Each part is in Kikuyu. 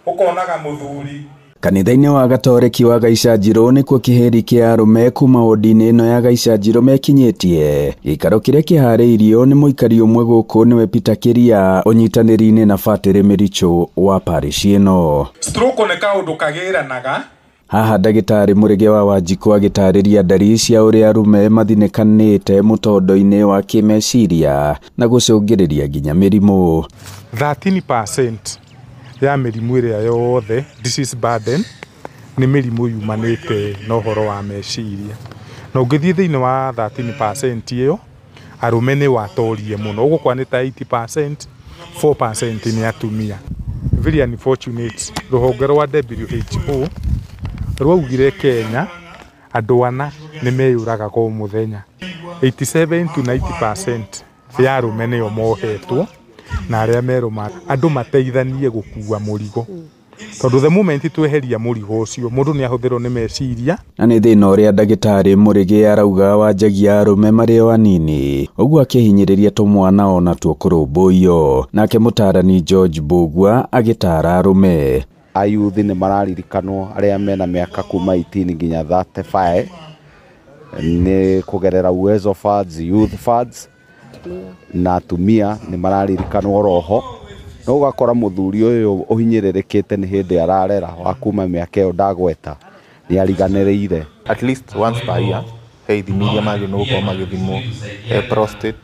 Ũkonaga mũthuri. Kanitha-inĩ wa Gatoreki wa Gaicanjirũ nĩkuo kĩhĩri kĩa arũme kuma wodi-inĩ ĩno ya Gaicanjirũ mekinyĩtie. Gĩikaro kĩrĩa kĩharĩirio nĩ mũikari ũmwe gũkũ nĩwe Peter Kĩria ũnyitanĩri-inĩ na Batĩrĩ Mĩrichũ wa parish ĩno. Stroke nĩ kaũndũ kagĩranaga. Haha ndagĩtarĩ Mũrĩge wa Wanjikũ agĩtarĩria ndari cia ũrĩa arũme mathinĩkanĩte mũtondo-inĩ wa kĩmeciria na gũcũngĩrĩria nginya mĩrimũ. 13% ya mĩrimũ ĩrĩa yothe disease burden nĩ mĩrimũ yumanĩte na ũhoro wa meciria. Na ũngĩthiĩ thĩinĩ wa 13% ĩyo, arũme nĩ watorie mũno, ũgũkora nĩ ta 80%, 4% nĩ atumia. Very unfortunate, rũhonge rwa WHO rwaugire Kenya andũ ana nĩ meyũragaga o mũthenya. 87 to 90% ya arũme nĩo mohetwo na arĩa merũma andũ mateithanie gũkua mũrigo, tondũ the moment tweheria mũrigo ũcio mũndũ nĩ ahũthĩrwo nĩ meciria. Na nĩ thĩna ũrĩa ndagĩtarĩ Mũrĩge arauga wanjagia arũme marĩ o anini, ũguo akĩhinyĩrĩria tũmwana ona tuo kũrũmbũiyo. Nake mũtarani George Mbũgua agĩtara arũme. Ayuthi nĩ mararirikanwo arĩa mena mĩaka kuma 18 nginya 35 nĩ kũgerera Uwezo Funds, Youth Funds, na atumia nĩ mararirikanwo roho. No ũgakora mũthuri ũyũ ũhinyĩrĩrĩkĩte nĩ hĩndĩ ararera wa kuma mĩaka ĩyo ndagweta nĩ ariganĩrĩire. At least once per year he ithimi iria magĩrĩirwo gũkorwo magĩthimwo, he prostate,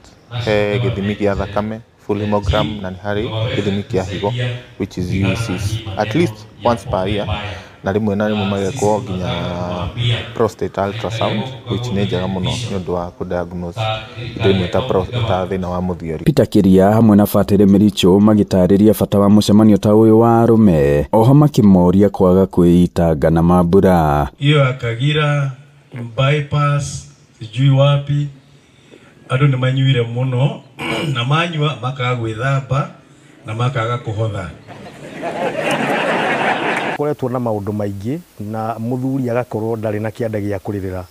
he gĩthimi gĩa thakame full hemogram, na nĩ harĩ gĩthimi kĩa higo which is UECs at least once per year, na rĩmwe na rĩmwe magekwo nginya prostate ultrasound which nĩ njega mũno nĩ ũndũ wa kũ-diagnose indo imwe ta thĩna wa mũthiori. Peter Kĩria hamwe na Batĩrĩ Mĩrichũ magĩtarĩria bata wa mũcemanio ta ũyũ wa arũme, oho makĩmoria kwaga kwĩitanga na mambura. Hiyo ya Kagira bypass sijui wapi andũ nĩ manyuire mũno na manyua makaga gwĩthamba na makaga kũhotha. Koretwo na maũndũ maingĩ na mũthuri agakorwo ndarĩ na kĩanda gĩa kũrĩrĩra,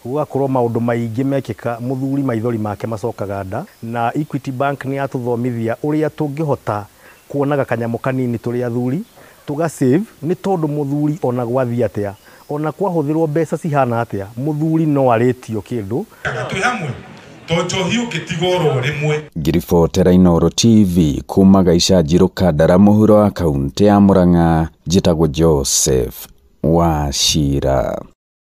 gũgakorwo maũndũ maingĩ mekĩka mũthuri maithori make macokaga nda. Na Equity Bank nĩ yatũthomithia ũrĩa tũngĩhota kuonaga kanyamũ kanini tũrĩ athuri tũga save, nĩ tondũ mũthuri ona gwathiĩ atĩa, ona kwahũthĩrwo mbeca cihana atĩa, mũthuri no arĩtio kĩndũ. Twĩ hamwe to njohi ũngĩtigwo oro rĩmwe. Ngiribotera Inooro TV kuma Gaicanjirũ Kandara mũhuro wa kaũntĩ ya Murang'a, njĩtagwo Joseph Wachira.